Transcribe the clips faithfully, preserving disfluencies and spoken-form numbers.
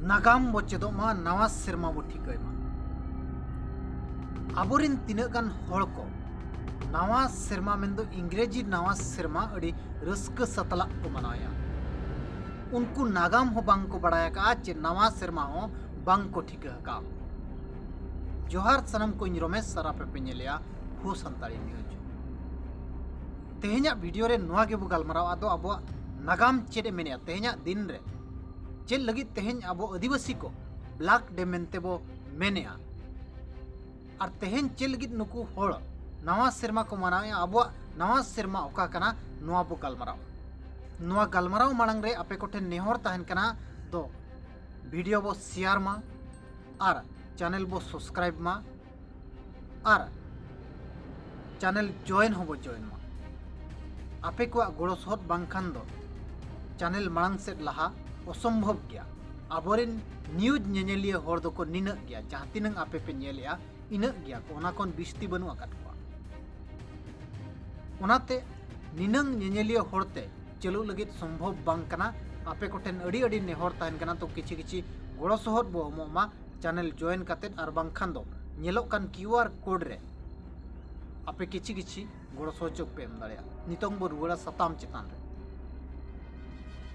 ᱱᱟᱜᱟᱢ ᱵᱚ ᱪᱮᱫᱚᱜ ᱢᱟ, ᱱᱟᱣᱟ ᱥᱮᱨᱢᱟ ᱵᱚ ᱴᱷᱤᱠᱟᱹᱭ ᱢᱟ᱾ ᱟᱵᱚᱨᱮᱱ ᱛᱤᱱᱟᱹᱜ ᱜᱟᱱ ᱦᱚᱲ ᱠᱚ ᱱᱟᱣᱟ ᱥᱮᱨᱢᱟ, ᱢᱮᱱᱫᱚ ᱤᱝᱨᱮᱡᱤ ᱱᱟᱣᱟ ᱥᱮᱨᱢᱟ, ᱟᱹᱰᱤ ᱨᱟᱹᱥᱠᱟᱹ ᱥᱟᱛᱞᱟᱜ ᱠᱚ ᱢᱟᱱᱟᱣᱮᱫᱼᱟ᱾ ᱩᱱᱠᱩ ᱱᱟᱜᱟᱢ ᱦᱚᱸ ᱵᱟᱝ ᱠᱚ ᱵᱟᱲᱟᱭ ᱟᱠᱟᱫᱼᱟ, ᱪᱮ ᱱᱟᱣᱟ ᱥᱮᱨᱢᱟ ᱦᱚᱸ ᱵᱟᱝ ᱠᱚ ᱴᱷᱤᱠᱟᱹ ᱟᱠᱟᱫᱼᱟ᱾ ᱡᱚᱦᱟᱨ ᱥᱟᱱᱟᱢ ᱠᱚ, ᱤᱧ ᱨᱚᱢᱮᱥ ᱟᱨ ᱟᱯᱮ ᱯᱮ ᱧᱮᱞᱮᱜᱼᱟ ᱦᱳ ᱥᱟᱱᱛᱟᱲᱤ ᱱᱤᱭᱩᱡᱽ᱾ ᱛᱮᱦᱮᱧᱟᱜ ᱵᱷᱤᱰᱤᱭᱳ ᱨᱮ ᱱᱚᱣᱟ ᱜᱮᱵᱚ ᱜᱟᱞᱢᱟᱨᱟᱣᱟ, ᱟᱫᱚ ᱟᱵᱚᱣᱟᱜ ᱱᱟᱜᱟᱢ ᱪᱮᱫ ᱮ ᱢᱮᱱᱮᱜᱼᱟ, ᱛᱮᱦᱮᱧᱟᱜ ᱫᱤᱱ ᱨᱮ ᱪᱮᱫ ᱞᱟᱹᱜᱤᱫ ᱛᱮᱦᱮᱧ ᱟᱵᱚ ᱟᱹᱫᱤᱵᱟᱹᱥᱤ ᱠᱚ ᱵᱞᱟᱠ ᱰᱮ ᱢᱮᱱᱛᱮ ᱵᱚ ᱢᱮᱱᱮᱜᱼᱟ, ᱟᱨ ᱛᱮᱦᱮᱧ ᱪᱮᱫ ᱞᱟᱹᱜᱤᱫ ᱱᱩᱠᱩ ᱦᱚᱲ ᱱᱟᱣᱟ ᱥᱮᱨᱢᱟ ᱠᱚ ᱢᱟᱱᱟᱣᱮᱜᱼᱟ, ᱟᱵᱚᱣᱟᱜ ᱱᱟᱣᱟ ᱥᱮᱨᱢᱟ ᱚᱠᱟ ᱠᱟᱱᱟ, ᱱᱚᱣᱟ ᱵᱚ ᱜᱟᱞᱢᱟᱨᱟᱣᱟ᱾ ᱱᱚᱣᱟ ᱜᱟᱞᱢᱟᱨᱟᱣ ᱢᱟᱲᱟᱝ ᱨᱮ ᱟᱯᱮ ᱠᱚᱴᱷᱮᱱ ᱱᱮᱦᱚᱨ ᱛᱟᱦᱮᱱ ᱠᱟᱱᱟ, ᱫᱚ ᱵᱷᱤᱰᱤᱭᱳ ᱵᱚ ᱥᱮᱭᱟᱨ ᱢᱟ ᱟᱨ ᱪᱮᱱᱮᱞ ᱵᱚ ᱥᱟᱵᱥᱠᱨᱟᱭᱤᱵ ᱢᱟ ᱟᱨ ᱪᱮᱱᱮᱞ ᱡᱚᱭᱮᱱ ᱦᱚᱸᱵᱚ ᱡᱚᱭᱮᱱ ᱢᱟ᱾ ᱟᱯᱮ ᱠᱚᱣᱟᱜ ᱜᱚᱲᱚ ᱥᱚᱦᱚᱫ ᱵᱟᱝᱠᱷᱟᱱ ᱫᱚ ᱪᱮᱱᱮᱞ ᱢᱟᱲᱟᱝ ᱥᱮᱫ ᱞᱟᱦᱟ ᱚᱥᱚᱢᱵᱷᱚᱵ ᱜᱮᱭᱟ᱾ ᱟᱵᱚᱨᱮᱱ ᱱᱤᱭᱩᱡᱽ ᱧᱮᱧᱮᱞᱤᱭᱟᱹ ᱦᱚᱲ ᱫᱚᱠᱚ ᱱᱤᱱᱟᱹᱜ ᱜᱮᱭᱟ, ᱡᱟᱦᱟᱸ ᱛᱤᱱᱟᱹᱝ ᱟᱯᱮ ᱯᱮ ᱧᱮᱞᱮᱜᱼᱟ, ᱤᱱᱟᱹᱜ ᱜᱮᱭᱟ ᱠᱚ, ᱚᱱᱟ ᱠᱷᱚᱱ ᱵᱤᱥᱛᱤ ᱵᱟᱹᱱᱩᱜ ᱟᱠᱟᱫ ᱠᱚᱣᱟ᱾ ᱚᱱᱟᱛᱮ ᱱᱤᱱᱟᱹᱝ ᱧᱮᱧᱮᱞᱤᱭᱟᱹ ᱦᱚᱲᱛᱮ ᱪᱟᱹᱞᱩᱜ ᱞᱟᱹᱜᱤᱫ ᱥᱚᱢᱵᱷᱚᱵ ᱵᱟᱝ ᱠᱟᱱᱟ᱾ ᱟᱯᱮ ᱠᱚᱴᱷᱮᱱ ᱟᱹᱰᱤ ᱟᱹᱰᱤ ᱱᱮᱦᱚᱨ ᱛᱟᱦᱮᱱ ᱠᱟᱱᱟ, ᱛᱚ ᱠᱤᱪᱷᱤ ᱠᱤᱪᱷᱤ ᱜᱚᱲᱚ ᱥᱚᱦᱚᱫ ᱵᱚ ᱮᱢᱚᱜ ᱢᱟ ᱪᱮᱱᱮᱞ ᱡᱚᱭᱮᱱ ᱠᱟᱛᱮᱫ, ᱟᱨ ᱵᱟᱝᱠᱷᱟᱱ ᱫᱚ ᱧᱮᱞᱚᱜ ᱠᱟᱱ ᱠᱤᱭᱩ ᱟᱨ ᱠᱳᱰ ᱨᱮ ᱟᱯᱮ ᱠᱤᱪᱷᱤ ᱠᱤᱪᱷᱤ ᱜᱚᱲᱚ ᱥᱚᱦᱚᱡᱳᱜᱽ ᱯᱮ ᱮᱢ ᱫᱟᱲᱮᱭᱟᱜᱼᱟ᱾ ᱱᱤᱛᱚᱝ ᱵᱚ ᱨᱩᱣᱟᱹᱲᱟ ᱥᱟᱛᱟᱢ ᱪᱮᱛᱟᱱ ᱨᱮ᱾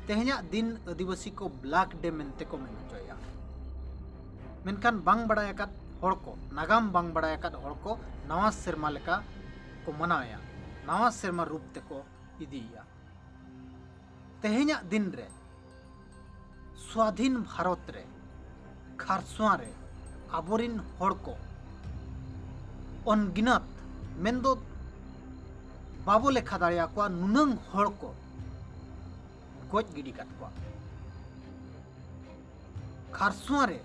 ᱛᱮᱦᱮᱧᱟᱜ ᱫᱤᱱ ᱟᱹᱫᱤᱵᱟᱹᱥᱤ ᱠᱚ ᱵᱞᱟᱠ ᱰᱮ ᱢᱮᱱᱛᱮ ᱠᱚ ᱢᱮᱱ ᱦᱚᱪᱚᱭᱮᱫᱼᱟ, ᱢᱮᱱᱠᱷᱟᱱ ᱵᱟᱝ ᱵᱟᱲᱟᱭ ᱟᱠᱟᱫ ᱦᱚᱲ ᱠᱚ, ᱱᱟᱜᱟᱢ ᱵᱟᱝ ᱵᱟᱲᱟᱭ ᱟᱠᱟᱫ ᱦᱚᱲ ᱠᱚ ᱱᱟᱣᱟ ᱥᱮᱨᱢᱟ ᱞᱮᱠᱟ ᱠᱚ ᱢᱟᱱᱟᱣᱮᱫᱼᱟ, ᱱᱟᱣᱟ ᱥᱮᱨᱢᱟ ᱨᱩᱯ ᱛᱮᱠᱚ ᱤᱫᱤᱭᱮᱫᱼᱟ᱾ ᱛᱮᱦᱮᱧᱟᱜ ᱫᱤᱱ ᱨᱮ ᱥᱣᱟᱫᱷᱤᱱ ᱵᱷᱟᱨᱚᱛ ᱨᱮ ᱠᱷᱟᱨᱥᱚᱣᱟ ᱨᱮ ᱟᱵᱚᱨᱤᱱ ᱦᱚᱲ ᱠᱚ ᱚᱱᱜᱤᱱᱟᱛ, ᱢᱮᱱᱫᱚ ᱵᱟᱵᱚ ᱞᱮᱠᱷᱟ ᱫᱟᱲᱮᱭᱟᱠᱚᱣᱟ, ᱱᱩᱱᱟᱹᱝ ᱦᱚᱲ ᱠᱚ ᱜᱚᱡ ᱜᱤᱰᱤ ᱠᱟᱫ ᱠᱚᱣᱟ᱾ ᱠᱷᱟᱨᱥᱚᱣᱟ ᱨᱮ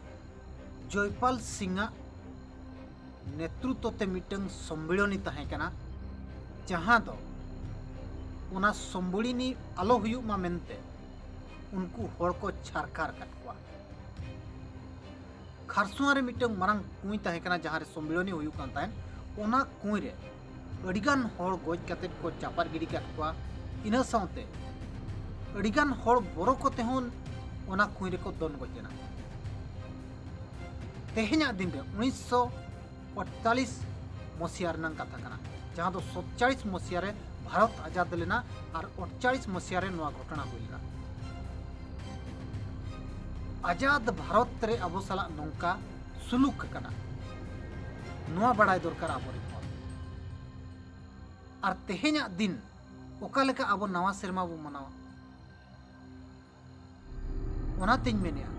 ᱡᱚᱭᱯᱟᱞ ᱥᱤᱝ ᱟᱜ ᱱᱮᱛᱨᱩᱛᱛᱚ ᱛᱮ ᱢᱤᱫᱴᱟᱝ ᱥᱚᱢᱢᱤᱞᱚᱱᱤ ᱛᱟᱦᱮᱸ ᱠᱟᱱᱟ, ᱡᱟᱦᱟᱸ ᱫᱚ ᱚᱱᱟ ᱥᱚᱢᱢᱤᱞᱚᱱᱤ ᱟᱞᱚ ᱦᱩᱭᱩᱜ ᱢᱟ ᱢᱮᱱᱛᱮ ᱩᱱᱠᱩ ᱦᱚᱲ ᱠᱚ ᱪᱷᱟᱨᱠᱷᱟᱨ ᱠᱟᱫ ᱠᱚᱣᱟ᱾ ᱠᱷᱟᱨᱥᱚᱣᱟ ᱨᱮ ᱢᱤᱫᱴᱟᱝ ᱢᱟᱨᱟᱝ ᱠᱩᱸᱭ ᱛᱟᱦᱮᱸ ᱠᱟᱱᱟ, ᱡᱟᱦᱟᱸ ᱨᱮ ᱥᱚᱢᱢᱤᱞᱚᱱᱤ ᱦᱩᱭᱩᱜ ᱠᱟᱱ ᱛᱟᱦᱮᱸᱫ᱾ ᱚᱱᱟ ᱠᱩᱸᱭ ᱨᱮ ᱟᱹᱰᱤᱜᱟᱱ ᱦᱚᱲ ᱜᱚᱡ ᱠᱟᱛᱮᱫ ᱠᱚ ᱪᱟᱯᱟᱫ ᱜᱤᱰᱤ ᱠᱟᱫ ᱠᱚᱣᱟ᱾ ᱤᱱᱟᱹ ᱥᱟᱶᱛᱮ ᱟᱹᱰᱤᱜᱟᱱ ᱦᱚᱲ ᱵᱚᱨᱚ ᱠᱚᱛᱮ ᱦᱚᱸ ᱚᱱᱟ ᱠᱩᱸᱧ ᱨᱮᱠᱚ ᱫᱚᱱ ᱜᱚᱡ ᱞᱮᱱᱟ᱾ ᱛᱮᱦᱮᱧᱟᱜ ᱫᱤᱱ ᱨᱮ ᱩᱱᱤᱥᱥᱚ ᱟᱴᱛᱟᱞᱤᱥ ᱢᱚᱥᱤᱦᱟ ᱨᱮᱱᱟᱜ ᱠᱟᱛᱷᱟ ᱠᱟᱱᱟ, ᱡᱟᱦᱟᱸ ᱫᱚ ᱥᱚᱛᱪᱟᱞᱤᱥ ᱢᱚᱥᱤᱦᱟ ᱨᱮ ᱵᱷᱟᱨᱚᱛ ᱟᱡᱟᱫ ᱞᱮᱱᱟ ᱟᱨ ᱟᱴᱪᱟᱞᱤᱥ ᱢᱚᱥᱤᱦᱟ ᱨᱮ ᱱᱚᱣᱟ ᱜᱷᱚᱴᱚᱱᱟ ᱦᱩᱭ ᱞᱮᱱᱟ᱾ ᱟᱡᱟᱫ ᱵᱷᱟᱨᱚᱛ ᱨᱮ ᱟᱵᱚ ᱥᱟᱞᱟᱜ ᱱᱚᱝᱠᱟ ᱥᱩᱞᱩᱠ ᱟᱠᱟᱱᱟ, ᱱᱚᱣᱟ ᱵᱟᱲᱟᱭ ᱫᱚᱨᱠᱟᱨ ᱟᱵᱚᱨᱮᱱ ᱦᱚᱲ᱾ ᱟᱨ ᱛᱮᱦᱮᱧᱟᱜ ᱫᱤᱱ ᱚᱠᱟ ᱞᱮᱠᱟ ᱟᱵᱚ ᱱᱟᱣᱟ ᱥᱮᱨᱢᱟ ᱵᱚ ᱢᱟᱱᱟᱣᱟ? ᱚᱱᱟᱛᱮᱧ ᱢᱮᱱᱮᱜᱼᱟ,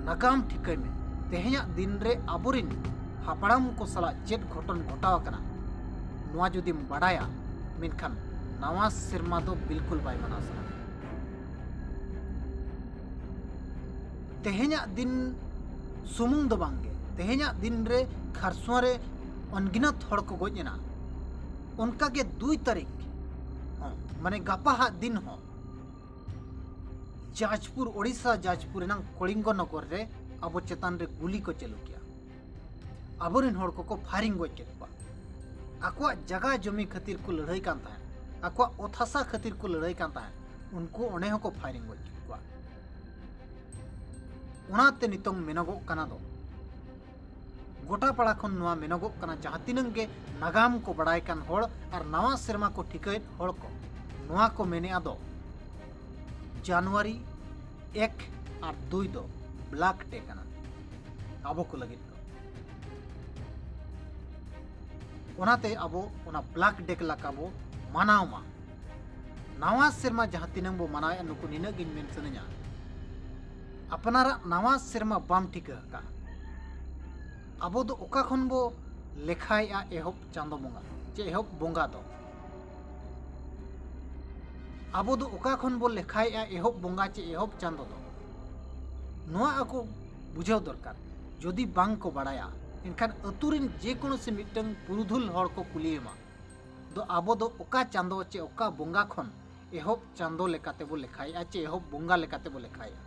ᱱᱟᱜᱟᱢ ᱴᱷᱤᱠᱟᱹᱭ ᱢᱮ᱾ ᱛᱮᱦᱮᱧᱟᱜ ᱫᱤᱱ ᱨᱮ ᱟᱵᱚᱨᱮᱱ ᱦᱟᱯᱲᱟᱢ ᱠᱚ ᱥᱟᱞᱟᱜ ᱪᱮᱫ ᱜᱷᱚᱴᱚᱱ ᱜᱷᱚᱴᱟᱣ ᱟᱠᱟᱱᱟ, ᱱᱚᱣᱟ ᱡᱩᱫᱤᱢ ᱵᱟᱰᱟᱭᱟ, ᱢᱮᱱᱠᱷᱟᱱ ᱱᱟᱣᱟ ᱥᱮᱨᱢᱟ ᱫᱚ ᱵᱤᱞᱠᱩᱞ ᱵᱟᱭ ᱢᱟᱱᱟᱣ ᱥᱟᱱᱟ᱾ ᱛᱮᱦᱮᱧᱟᱜ ᱫᱤᱱ ᱥᱩᱢᱩᱝ ᱫᱚ ᱵᱟᱝᱜᱮ, ᱛᱮᱦᱮᱧᱟᱜ ᱫᱤᱱ ᱨᱮ ᱠᱷᱟᱨᱥᱩᱣᱟ ᱨᱮ ᱚᱱᱜᱤᱱᱟᱹᱛ ᱦᱚᱲ ᱠᱚ ᱜᱚᱡ ᱮᱱᱟ᱾ ᱚᱱᱠᱟᱜᱮ ᱫᱩᱭ ᱛᱟᱹᱨᱤᱠᱷ ᱦᱚᱸ, ᱢᱟᱱᱮ ᱜᱟᱯᱟ ᱦᱟᱜ ᱫᱤᱱ ᱦᱚᱸ ᱡᱟᱡᱽᱯᱩᱨ, ᱳᱰᱤᱥᱟ ᱡᱟᱡᱽᱯᱩᱨ ᱨᱮᱱᱟᱜ ᱠᱚᱞᱤᱝᱜᱚ ᱱᱚᱜᱚᱨ ᱨᱮ ᱟᱵᱚ ᱪᱮᱛᱟᱱ ᱨᱮ ᱜᱩᱞᱤ ᱠᱚ ᱪᱟᱹᱞᱩ ᱠᱮᱜᱼᱟ᱾ ᱟᱵᱚᱨᱮᱱ ᱦᱚᱲ ᱠᱚᱠᱚ ᱯᱷᱟᱭᱨᱤᱝ ᱜᱚᱡ ᱠᱮᱫ ᱠᱚᱣᱟ᱾ ᱟᱠᱚᱣᱟᱜ ᱡᱟᱜᱟ ᱡᱚᱢᱤ ᱠᱷᱟᱹᱛᱤᱨ ᱠᱚ ᱞᱟᱹᱲᱦᱟᱹᱭ ᱠᱟᱱ ᱛᱟᱦᱮᱸᱫ, ᱟᱠᱚᱣᱟᱜ ᱚᱛ ᱦᱟᱥᱟ ᱠᱷᱟᱹᱛᱤᱨ ᱠᱚ ᱞᱟᱹᱲᱦᱟᱹᱭ ᱠᱟᱱ ᱛᱟᱦᱮᱸᱫ, ᱩᱱᱠᱩ ᱚᱸᱰᱮ ᱦᱚᱸᱠᱚ ᱯᱷᱟᱭᱨᱤᱝ ᱜᱚᱡ ᱠᱮᱫ ᱠᱚᱣᱟ᱾ ᱚᱱᱟᱛᱮ ᱱᱤᱛᱚᱝ ᱢᱮᱱᱚᱜᱚᱜ ᱠᱟᱱᱟ ᱫᱚ, ᱜᱚᱴᱟ ᱯᱟᱲᱟ ᱠᱷᱚᱱ ᱱᱚᱣᱟ ᱢᱮᱱᱚᱜᱚᱜ ᱠᱟᱱᱟ, ᱡᱟᱦᱟᱸ ᱛᱤᱱᱟᱹᱝ ᱜᱮ ᱱᱟᱜᱟᱢ ᱠᱚ ᱵᱟᱲᱟᱭ ᱠᱟᱱ ᱦᱚᱲ ᱟᱨ ᱱᱟᱣᱟ ᱥᱮᱨᱢᱟ ᱠᱚ ᱴᱷᱤᱠᱟᱹᱭᱮᱫ ᱦᱚᱲ ᱠᱚ, ᱱᱚᱣᱟ ᱠᱚ ᱢᱮᱱᱮᱜᱼᱟ ᱫᱚ ᱡᱟᱱᱩᱣᱟᱨᱤ ᱮᱠ ᱟᱨ ᱫᱩᱭ ᱫᱚ ᱵᱞᱟᱠ ᱰᱮ ᱠᱟᱱᱟ ᱟᱵᱚ ᱠᱚ ᱞᱟᱹᱜᱤᱫ ᱫᱚ᱾ ᱚᱱᱟᱛᱮ ᱟᱵᱚ ᱚᱱᱟ ᱵᱞᱟᱠ ᱰᱮ ᱞᱮᱠᱟ ᱵᱚ ᱢᱟᱱᱟᱣ ᱢᱟ᱾ ᱱᱟᱣᱟ ᱥᱮᱨᱢᱟ ᱡᱟᱦᱟᱸ ᱛᱤᱱᱟᱹᱝ ᱵᱚ ᱢᱟᱱᱟᱣᱮᱫᱼᱟ, ᱱᱩᱠᱩ ᱱᱤᱱᱟᱹᱜ ᱜᱤᱧ ᱢᱮᱱ ᱥᱟᱱᱟᱧᱟ, ᱟᱯᱱᱟᱨᱟᱜ ᱱᱟᱣᱟ ᱥᱮᱨᱢᱟ ᱵᱟᱢ ᱴᱷᱤᱠᱟᱹ ᱟᱠᱟᱫᱼᱟ᱾ ᱟᱵᱚ ᱫᱚ ᱚᱠᱟ ᱠᱷᱚᱱ ᱵᱚ ᱞᱮᱠᱷᱟᱭᱮᱫᱼᱟ ᱮᱦᱚᱵ ᱪᱟᱸᱫᱚ ᱵᱚᱸᱜᱟ ᱪᱮ ᱮᱦᱚᱵ ᱵᱚᱸᱜᱟ ᱫᱚ? ᱟᱵᱚ ᱫᱚ ᱚᱠᱟ ᱠᱷᱚᱱ ᱵᱚ ᱞᱮᱠᱷᱟᱭᱮᱫᱼᱟ ᱮᱦᱚᱵ ᱵᱚᱸᱜᱟ ᱪᱮ ᱮᱦᱚᱵ ᱪᱟᱸᱫᱚ ᱫᱚ? ᱱᱚᱣᱟ ᱟᱠᱚ ᱵᱩᱡᱷᱟᱹᱣ ᱫᱚᱨᱠᱟᱨ᱾ ᱡᱩᱫᱤ ᱵᱟᱝ ᱠᱚ ᱵᱟᱲᱟᱭᱟ, ᱮᱱᱠᱷᱟᱱ ᱟᱹᱛᱩ ᱨᱮᱱ ᱡᱮᱠᱳᱱᱳ ᱥᱮ ᱢᱤᱫᱴᱟᱝ ᱯᱩᱨᱩᱫᱷᱩᱞ ᱦᱚᱲ ᱠᱚ ᱠᱩᱞᱤᱭᱮᱢᱟ, ᱫᱚ ᱟᱵᱚ ᱫᱚ ᱚᱠᱟ ᱪᱟᱸᱫᱚ ᱪᱮ ᱚᱠᱟ ᱵᱚᱸᱜᱟ ᱠᱷᱚᱱ ᱮᱦᱚᱵ ᱪᱟᱸᱫᱚ ᱞᱮᱠᱟᱛᱮ ᱵᱚ ᱞᱮᱠᱷᱟᱭᱮᱫᱼᱟ ᱪᱮ ᱮᱦᱚᱵ ᱵᱚᱸᱜᱟ ᱞᱮᱠᱟᱛᱮ ᱵᱚ ᱞᱮᱠᱷᱟᱭᱮᱫᱼᱟ?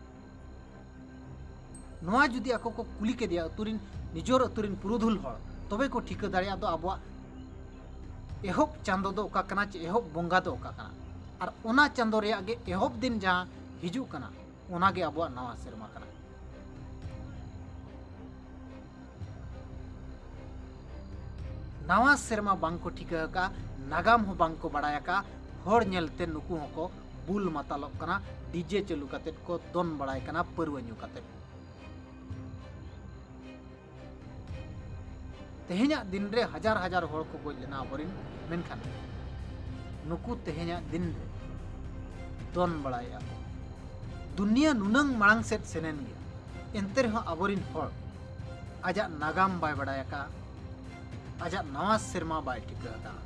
ᱱᱚᱣᱟ ᱡᱩᱫᱤ ᱟᱠᱚ ᱠᱚ ᱠᱩᱞᱤ ᱠᱮᱫᱮᱭᱟ, ᱟᱹᱛᱩ ᱨᱮᱱ, ᱱᱤᱡᱚᱨ ᱟᱹᱛᱩ ᱨᱮᱱ ᱯᱩᱨᱩᱫᱷᱩᱞ ᱦᱚᱲ, ᱛᱚᱵᱮ ᱠᱚ ᱴᱷᱤᱠᱟᱹ ᱫᱟᱲᱮᱭᱟᱜᱼᱟ ᱫᱚ ᱟᱵᱚᱣᱟᱜ ᱮᱦᱚᱵ ᱪᱟᱸᱫᱚ ᱫᱚ ᱚᱠᱟ ᱠᱟᱱᱟ ᱪᱮ ᱮᱦᱚᱵ ᱵᱚᱸᱜᱟ ᱫᱚ ᱚᱠᱟ ᱠᱟᱱᱟ᱾ ᱟᱨ ᱚᱱᱟ ᱪᱟᱸᱫᱚ ᱨᱮᱭᱟᱜ ᱜᱮ ᱮᱦᱚᱵ ᱫᱤᱱ ᱡᱟᱦᱟᱸ ᱦᱤᱡᱩᱜ ᱠᱟᱱᱟ, ᱚᱱᱟᱜᱮ ᱟᱵᱚᱣᱟᱜ ᱱᱟᱣᱟ ᱥᱮᱨᱢᱟ ᱠᱟᱱᱟ᱾ ᱱᱟᱣᱟ ᱥᱮᱨᱢᱟ ᱵᱟᱝ ᱠᱚ ᱴᱷᱤᱠᱟᱹ ᱟᱠᱟᱫᱼᱟ, ᱱᱟᱜᱟᱢ ᱦᱚᱸ ᱵᱟᱝ ᱠᱚ ᱵᱟᱲᱟᱭ ᱟᱠᱟᱫᱼᱟ᱾ ᱦᱚᱲ ᱧᱮᱞᱛᱮ ᱱᱩᱠᱩ ᱦᱚᱸᱠᱚ ᱵᱩᱞ ᱢᱟᱛᱟᱞᱚᱜ ᱠᱟᱱᱟ, ᱰᱤᱡᱮ ᱪᱟᱹᱞᱩ ᱠᱟᱛᱮᱫ ᱠᱚ ᱫᱚᱱ ᱵᱟᱲᱟᱭ ᱠᱟᱱᱟ, ᱯᱟᱹᱨᱣᱟᱹ ᱧᱩ ᱠᱟᱛᱮᱫ᱾ ᱛᱮᱦᱮᱧᱟᱜ ᱫᱤᱱ ᱨᱮ ᱦᱟᱡᱟᱨ ᱦᱟᱡᱟᱨ ᱦᱚᱲ ᱠᱚ ᱜᱚᱡ ᱞᱮᱱᱟ ᱟᱵᱚᱨᱮᱱ, ᱢᱮᱱᱠᱷᱟᱱ ᱱᱩᱠᱩ ᱛᱮᱦᱮᱧᱟᱜ ᱫᱤᱱ ᱨᱮ ᱫᱚᱱ ᱵᱟᱲᱟᱭᱮᱫᱼᱟ ᱠᱚ᱾ ᱫᱩᱱᱤᱭᱟᱹ ᱱᱩᱱᱟᱹᱝ ᱢᱟᱲᱟᱝ ᱥᱮᱫ ᱥᱮᱱᱮᱱ ᱜᱮᱭᱟ, ᱮᱱᱛᱮ ᱨᱮᱦᱚᱸ ᱟᱵᱚᱨᱮᱱ ᱦᱚᱲ ᱟᱡᱟᱜ ᱱᱟᱜᱟᱢ ᱵᱟᱭ ᱵᱟᱲᱟᱭ ᱟᱠᱟᱫᱼᱟ, ᱟᱡᱟᱜ ᱱᱟᱣᱟ ᱥᱮᱨᱢᱟ ᱵᱟᱭ ᱴᱷᱤᱠᱟᱹ ᱟᱠᱟᱫᱼᱟ᱾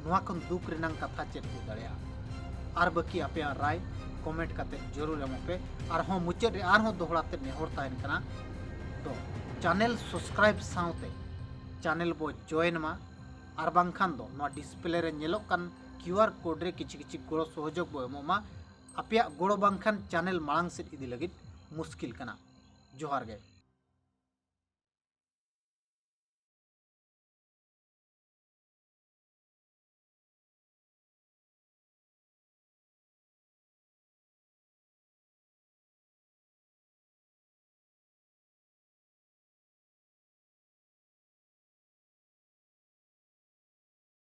ᱱᱚᱣᱟ ᱠᱷᱚᱱ ᱫᱩᱠ ᱨᱮᱱᱟᱜ ᱠᱟᱛᱷᱟ ᱪᱮᱫ ᱦᱩᱭ ᱫᱟᱲᱮᱭᱟᱜᱼᱟ? ᱟᱨ ᱵᱟᱹᱠᱤ ᱟᱯᱮᱭᱟᱜ ᱨᱟᱭ ᱠᱚᱢᱮᱱᱴ ᱠᱟᱛᱮ ᱡᱚᱨᱩᱨ ᱮᱢᱚᱜ ᱯᱮ᱾ ᱟᱨᱦᱚᱸ ᱢᱩᱪᱟᱹᱫ ᱨᱮ ᱟᱨᱦᱚᱸ ᱫᱚᱦᱲᱟ ᱛᱮ ᱱᱮᱦᱚᱨ ᱛᱟᱦᱮᱱ ᱠᱟᱱᱟ, ᱛᱚ ᱪᱮᱱᱮᱞ ᱥᱟᱵᱥᱠᱨᱟᱭᱤᱵ ᱥᱟᱶᱛᱮ ᱪᱮᱱᱮᱞ ᱵᱚ ᱡᱚᱭᱮᱱ ᱢᱟ, ᱟᱨ ᱵᱟᱝᱠᱷᱟᱱ ᱫᱚ ᱱᱚᱣᱟ ᱰᱤᱥᱯᱞᱮ ᱨᱮ ᱧᱮᱞᱚᱜ ᱠᱟᱱ ᱠᱤᱭᱩ ᱟᱨ ᱠᱳᱰ ᱨᱮ ᱠᱤᱪᱷᱤ ᱠᱤᱪᱷᱤ ᱜᱚᱲᱚ ᱥᱚᱦᱚᱡᱳᱜᱽ ᱵᱚ ᱮᱢᱚᱜ ᱢᱟ᱾ ᱟᱯᱮᱭᱟᱜ ᱜᱚᱲᱚ ᱵᱟᱝᱠᱷᱟᱱ ᱪᱮᱱᱮᱞ ᱢᱟᱲᱟᱝ ᱥᱮᱫ ᱤᱫᱤ ᱞᱟᱹᱜᱤᱫ ᱢᱩᱥᱠᱤᱞ ᱠᱟᱱᱟ᱾ ᱡᱚᱦᱟᱨ ᱜᱮ᱾